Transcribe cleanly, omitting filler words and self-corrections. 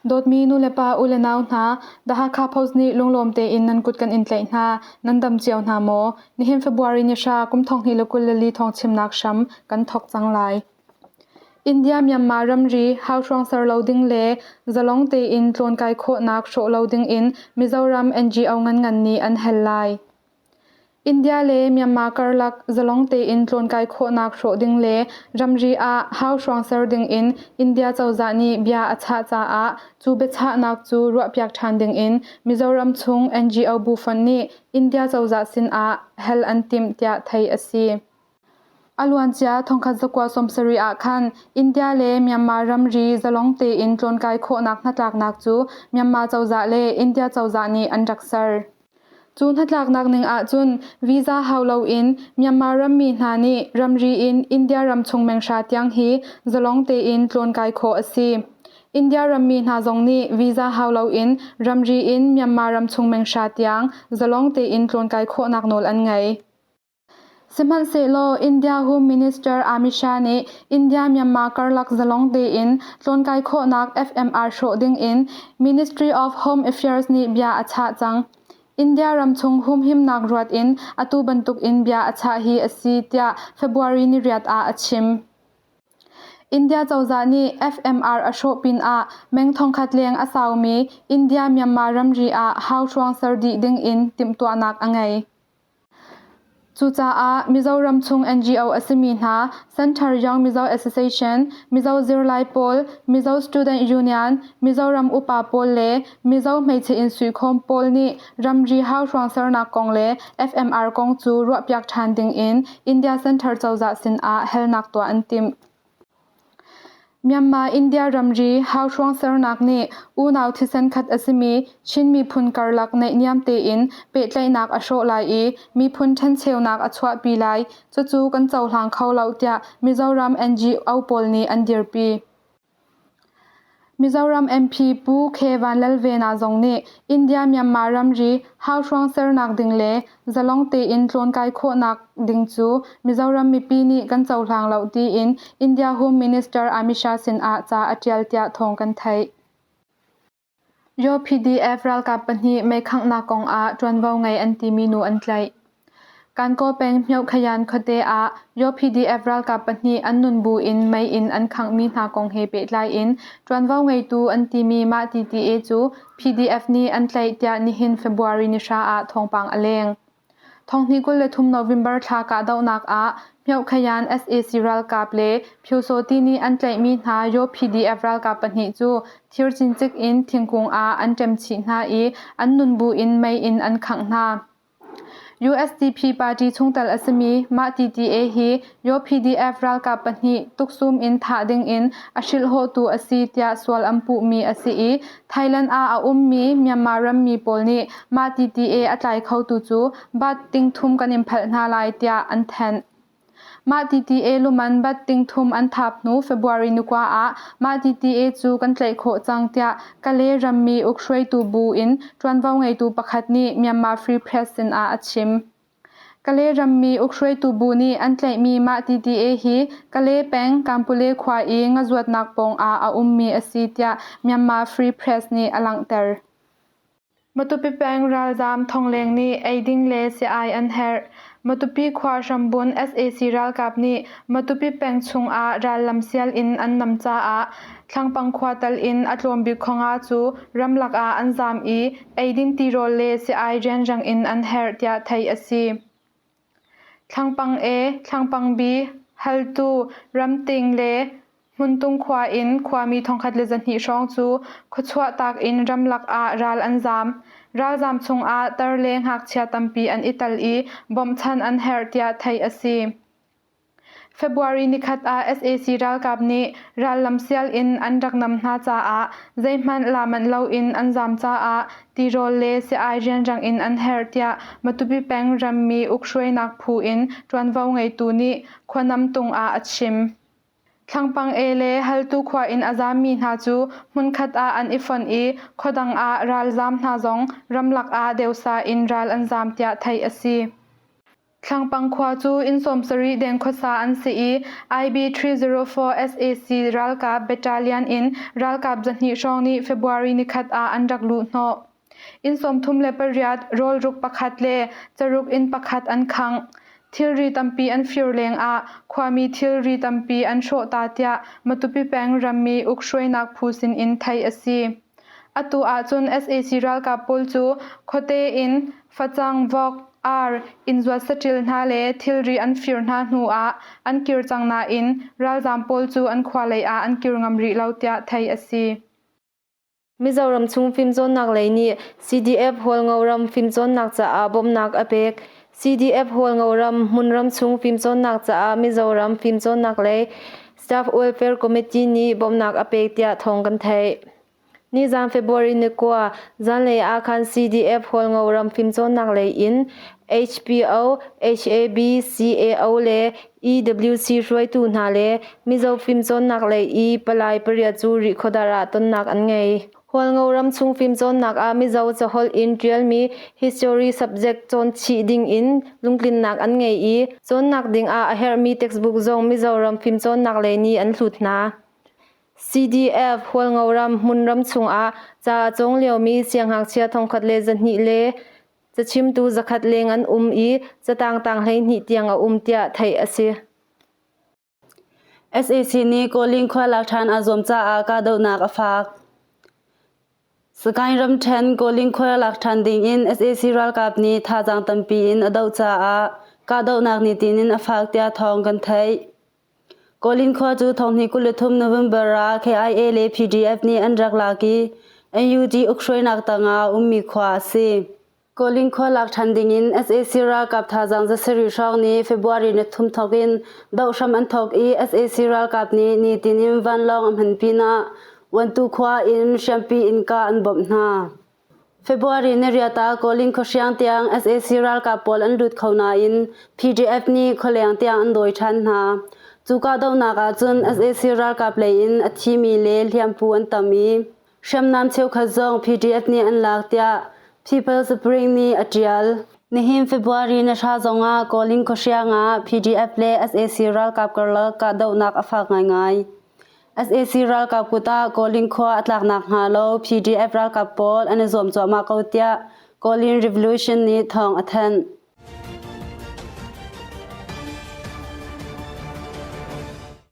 Dawtmi nulepa u le nau hna, The Hakha Post nih lunglawm tein nan kut kan in tlaih hna. Nan dam cio hna maw? Nihin February ni hra kum 2024 thawngchimnak hram kan thawk cang lai. India-Myanmar ramri hauhruang ser lo ding le zalong tein tlawnkai khawhnak hrawh lo ding in Mizoram NGO nganngan nih an hal lai. India le Myanmar karlak zalong tein tlawnkai khawhnak hrawh ding le ramri ah hauhruang ser ding in India cozah nih bia a chah caah cu biachahnak cu ruahpiak ṭhan ding in Mizoram chung NGO bu fonh nih India cozah sin ah hal an timh tiah theih a si. A luancia 1970 ah khan India le Myanmar ramri zalong tein tlawnkai khawhnak hnatlaknak cu Myanmar cozah le India cozah nih an rak ser. Cu hnatlaknak ning ahcun visa hau loin Myanmar rammi hna nih ramri in India ram chung menghra tiang hi zalong tein tlawnkai khawh a si. India rammi hna zong nih visa hau loin ramri in Myanmar ram chung menghra tiang zalong tein tlawnkai khawhnak nawl an ngei. Sihmanhsehlaw India Home Minister Amit Shah nih India-Myanmar karlak zalong tein tlawnkai khawhnak FMR hrawh dingin Ministry of Home Affairs nih bia a chah cang. India ramchung humhimnak ruat in atu bantukin bia a chah hi a si tiah February ni riat ah a chim. India cozah nih FMR a hrawh pinah meng thongkhat leng a saumi India-Myanmar ramri ah hauhruang ser dih dingin timhtuahnak a ngei. Cucaah Mizoram chung NGO a simi hna Center Young Mizo Association, Mizo Zirlai pawl, Mizo Student Union, Mizoram upa pawl le Mizo hmeichhe inn suikhawm pawl nih ramri hauhruang sernak kong le FMR kong cu ruahpiak ṭhan dingin India Center cozah sinah halnak tuah an timh. Myanmar-India ramri hauhruang sernak nih unau thisen khat a simi Chin miphun karlak naihniam tein pehtlaihnak a hrawh lai i miphun ṭhencheunak a chuahpi lai. Cucu kan cohlang kho lo tiah Mizoram NGO pawl nih an dirpi. Mizoram MP Pu K. Vanlalvena zong nih India-Myanmar ramri hauhruang sernak ding le zalong tein tlawnkai khawhnak ding cu Mizoram mipi nih kan cohlang lo tiin India Home Minister Amit Shah sin ah ca a ṭial tiah thawng kan theih. Yaw PDF ralkap pahnih meikhanghnak kong ah ṭuanvo ngei an timi nu an tlaih. Kankaw peng Hmyohkhayan khuate ah Yaw PDF ralkap pahnih an nun bu in mei in an khanghmi hna kong he pehtlai in ṭuanvo ngeitu an timi mah TTA cu PDF nih an tlaih tiah nihin February ni hra ah thawngpang a leng. Thonghnih 23 November thla kahdohnak ah Hmyohkhayan sac ralkap le Pyusawhti nih an tlaihmi hna Yaw PDF ralkap pahnih cu thir cincik in thingkung ah an ṭemchih hna i an nun bu in mei in an khangh hna. USDP party chungtel a simi mah TTA hi Yaw PDF ralkap pahnih tuksum in thah dingin a hrilhhawhtu a si tiah sual an puhmi a si i Thailand ah a ummi Myanmar rammi pawl nih mah TTA a tlai khotu cu bat ting thum kan in phalh hna lai tiah an thanh. Mah TTA luman bat ting thum an thap hnu February ni kua ah mah TTA cu kan tlaih khawh cang tiah Kale rammi ukhruaitu bu in ṭuanvo ngeitu pakhat nih Myanmar Free Press sinah a chim. Kale rammi ukhruaitu bu nih an tlaihmi mah TTA hi Kale peng Kampule khua i ngazuatnak pawng ah a ummi a si tiah Myanmar Free Press nih a langhter. Matupi peng ralzaam thongleng nih eiding le si-ai an herh. Matupi khua hrambun sac ralkap nih Matupi peng chungah rallam sial in an nam caah Thlangpang khua tal in a tlawm bik khuanga cu ramlak ah an zaam i eidin tirawl le si-ai rianrang in an herh tiah theih a si. Thlangpang E, Thlangpang B, Haltu, Ramting le Hmuntung khua in khuami 1200 hrawng cu khuachuah tak in ramlak ah ral an zaam. Ralzaam chungah tar le ngakchia tampi an i tel i bawmhchanh an herh tiah theih a si. February nikhat ah sac ralkap nih rallam sial in an rak nam hna caah zeihmanh la manh loin an zaam caah tirawl le si-ai rianrang in an herh tiah Matupi peng rammi ukhruainak phu in ṭuanvo ngeitu nih Khuanamtung ah a chim. Thlangpang e le Haltu khua in a zaammi hna cu hmunkhat ah an i fonh i khuadang ah ralzaam hna zong ramlak ah deusa in ral an zaam tiah theih a si. Thlangpang khua cu inn 70 deng khuasa an si i IB 304 sac ralkap battalion in ralkap 200 hrawng nih February nikhat ah an rak luh hnawh. Inn 38, rawlruk pakhat le caruk inn pakhat an khangh. Thilri tampi an fir lengah khuami thilri tampi an hrawh ta tiah Matupi peng rammi ukhruainak phu sinin theih a si. Atu ahcun sac ralkap pawl cu khuate in facang, vok, ar, innzuat saṭil hna le thilri an fir hna hnu ah an kir cang nain ralzaam pawl cu an khua lei ah an kir ngam rih lo tiah theih a si. Mizoram chung fimcawnnak lei nih CDF Hualngoram fimcawnnak caah bawmhnak a pek. CDF Hualngoram hmunram chung fimcawnnak caah Mizoram fimcawnnak lei Staff Welfare Committee nih bawmhnak a pek tiah thawng kan theih. Nizan February ni 9 zanlei ah khan CDF Hualngoram fimcawnnak lei in HPO, HAB, CAO le EWC hruaitu hna le Mizo fimcawnnak lei i palai pariat cu Rihkhawdar ah tonnak an ngei. Hualngo ram chung fimcawnnak ah Mizo caholh in ṭialmi history subject cawn chih ding in lungtlinnak an ngei i cawnnak ding ah a herhmi textbook zong Mizoram fimcawnnak lei nih an hlut hna. CDF Hualngoram hmunram chungah ca a cawng liomi siangngakchia 1200 le cachimtu 100 leng an um i catang tang 12 tiang a um tiah theih a si. Sac nih Kawlin khua lak ṭhan aa zuam caah kahdohnak a fak. Sagaing ramṭhen Kawlin khua lak ṭhan dingin sac ralkap nih thazaang tampi in a doh caah kahdohnak nitin in a fak tiah thawng kan theih. Kawlin khua cu 2023 November ah KIA le PDF nih an rak lak i NUG ukhruainak tangah a ummi khua a si. Kawlin khua lak ṭhan dingin sac ralkap thazaang zasarih hrawng nih February ni thum thawk in doh hram an thawk i sac ralkap nih nitin in vanlawng a hman pinah Wantu khua in hriampi innka an bawmh hna. February ni riat ah Kawlin khuahriang tiang sac ralkap pawl an lut kho nain PDF nih khualeng tiang an dawi ṭhan hna. Cu kahdohnak ahcun sac ralkap lei in a thimi le hliampu an tam i Hriamnam cheukhat zong PDF nih an lak tiah People Spring nih a ṭial. Nihin February ni hra zongah Kawlin khuahriang ah PDF le sac ralkap karlak kahdohnak a fak ngaingai. Sac ralkap kut ah Kawlin khua a tlaknak hnga lo PDF ralkap pawl an i zuam cuahmah ko tiah Kawlin Revolution nih thawng a thanh.